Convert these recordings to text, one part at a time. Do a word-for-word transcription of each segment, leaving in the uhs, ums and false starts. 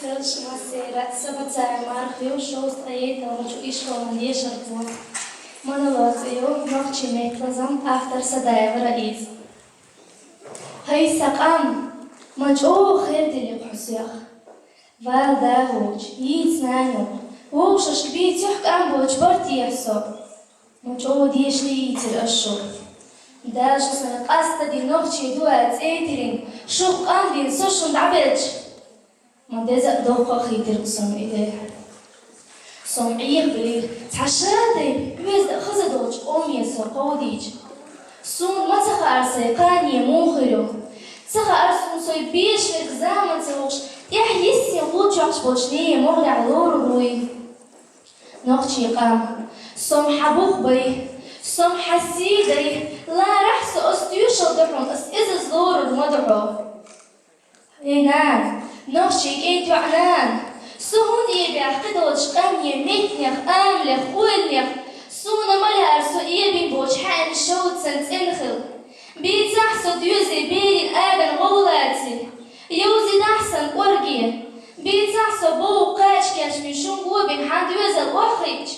Хьоме массеран, са цӀи Марха ю, шовзткъе итт-м шу ишколан дешархо. Монолог цӀи ю «Нохчийн метталазам», автор Садаева Раиза. ХӀай са къам, ма чӀоагӀа хердели хьо сох. Вала да волча, йийца нана йоах, вовшашка бийцахь къам болча барт ехь со. Ма чӀоагӀа дешаш дийцар аз шух. Дала шо сона къаьстта дина нохчий ду аьнна цӀи тиллина, шух къам дина со шун дӀабелча. Ма деза а доккха а хийтар-кх сона и де. Со Ӏехабелира цхьа шадай, оьзда а хаза долча къоме со кховдийча. Суна ма ца хаьара сай кхане муха хир ю. Ца хаьара суна сой беша верг заманца вокхаш, тӀехьа йиссина гӀулчохь болча нехан могӀарехь лорур вуй. Нохчий къам, со-м хьа бух бай, со-м хьа сий дай, ларахь со, ас тоьшалла ду хьуна, ас изза лорур ма ду хьо. Эй, нана, нохчий кӀентоӀ нана, со хӀунда эбаьб кхыдолча къаьмнех, меттанех, амалех, ойланех, суна ма лаьара со эбина боцу хьаьнаш шовда санна цӀена хила. Бийцахь со доьзале берийн агӀор гӀовлаций, йовзийтахь сан кӀорге. Бийцахь со бовгӀа кхача кечбина шун го бина хьан доьзал охьахиъча.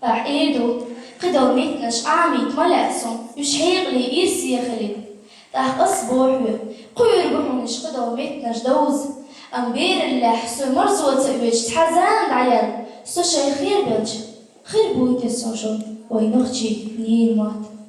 Ахь эр ду, кхыдолу меттанаш Ӏамийта ма лаьа суна, уьш хьекъале, ирсе хилийта. ТӀаккха ас боху хьоьга, кхуьур бу хьуна уьш кхыдолу меттанаш довза, амма бераллехь со марзо ца оьцуш цхьа зама дӀаяьлла, со шайх хир белча, хир буй те со шуна вай нохчийн ненан мотт?